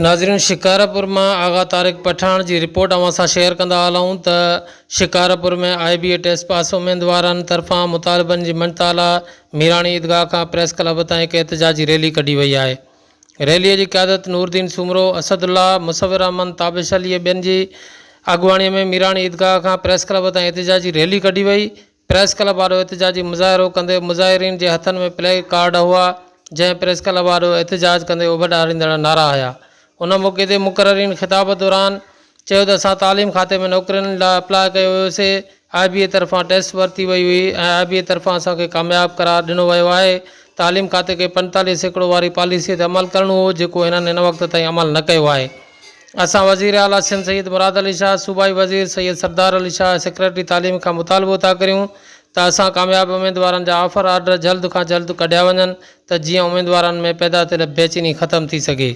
ناظرين شڪارپور مان آغا طارق پٺاڻ جي رپورٽ اوهان سان شيئر ڪندا هلون ته Shikarpur ۾ I B A test pass اميدوارن طرفان مطالبن جي مڃتا لاء ميراڻي عيدگاهه کان پريس ڪلب تائين هڪ احتجاجي ريلي ڪڍي وئي آهي ريلي جي قيادت نوردين سومرو، اسد الله، مصور احمد، تابش علي ۽ ٻين جي اڳواڻي ۾ ميراڻي عيدگاهه کان پريس ڪلب تائين احتجاجي ريلي ڪڍي وئي پريس ڪلب آڏو احتجاجي مظاهرو ڪندي مظاهرين جي هٿن ۾ پلي ڪارڊ هئا، جنهن پريس ڪلب آڏو احتجاج ڪندي اڀ ڏاريندڙ نعرا هنيا. ان موقعي تي مقررين خطاب دوران چيو ته اسان تعليم کاتي ۾ نوڪرين لاء اپلاء ڪيو هيوسي، آء بي اي طرفان ٽيسٽ ورتي وئي هئي ۽ آء بي اي طرفان اسان کي ڪامياب قرار ڏنو ويو آهي، تعليم کاتي کي 45% واري پاليسي تي عمل ڪرڻو هو جيڪو هنن هن وقت تائين عمل نه ڪيو آهي. اسان وزير اعليٰ سنڌ سيد مراد علي شاهه، صوبائي وزير سيد سردار علي شاهه ۽ سيڪريٽري تعليم کان مطالبو ٿا ڪريون ته اسان ڪامياب اميدوارن جا آفر آرڊر جلد کان جلد ڪڍيا وڃن ته جيئن اميدوارن ۾ پيدا ٿيل بيچيني ختم ٿي سگهي.